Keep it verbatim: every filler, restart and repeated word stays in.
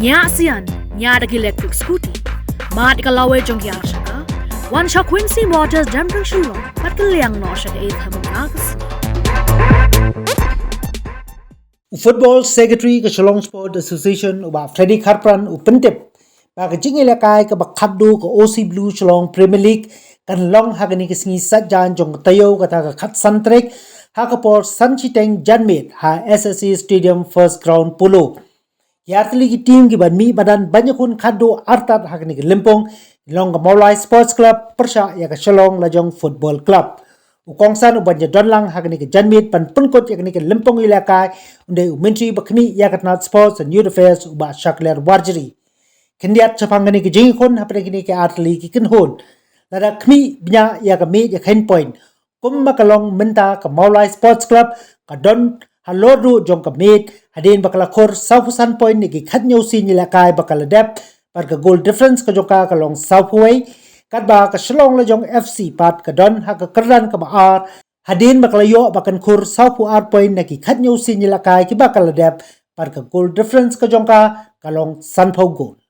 Ñiah sian, ñiah da ki electric scooty. Mad ka lawei jong ki ar shaka. Wan sha Quincy Motors Downtown Shillong, bad ka liang noh sha ka eighth Hemukha ka sngi. U Football Secretary ka Shillong Sport Association u Bah Freddy Kharpran u pyntip ba ka jingïalehkai kaba khatduh ka O C Blue Shillong Premier League kan long ha kane ka sngi Saitjaiñ jong ka taïew kata ka khatsan tarik ha ka por san shiteng janmiet ha S S C Stadium First Ground Polo. Ki artylli ki team ki ban mih madan ban ïakhun khatduh artat ha kane ka lympung long ka Mawlai Sports Club pyrshah ïa ka Shillong Lajong Football Club. U kongsan u ban ïadon lang ha kane ka janmiet ban pynkut ïa kane ka lympung ïalehkai un dei u Myntri ba khmih ïa ka tnat Sports and Youth Affairs u Bah Shakliar Warjri. Khyndiat shaphang kane ka jingïakhun hapdeng kine ki artylli ki kynhun. Lada khmih bniah ïa ka miet ïa ka hynñiew point. Kumba ka long mynta ka Mawlai Sports Club ka don halor duh jong ka miet hadien ba ka la khur sawphew san point na ki khathynñiew sien ïalehkai ba ka la dep bad ka goal difference ka jong ka ka long sawphew wei. Katba ka Shillong Lajong F C pat ka don ha ka kyrdan kaba ar hadien ba ka la ïoh ba kan khur sawphew ar point na ki khathynñiew sien ïalehkai kiba ka la dep bad ka goal difference ka jong ka ka long sanphew goal.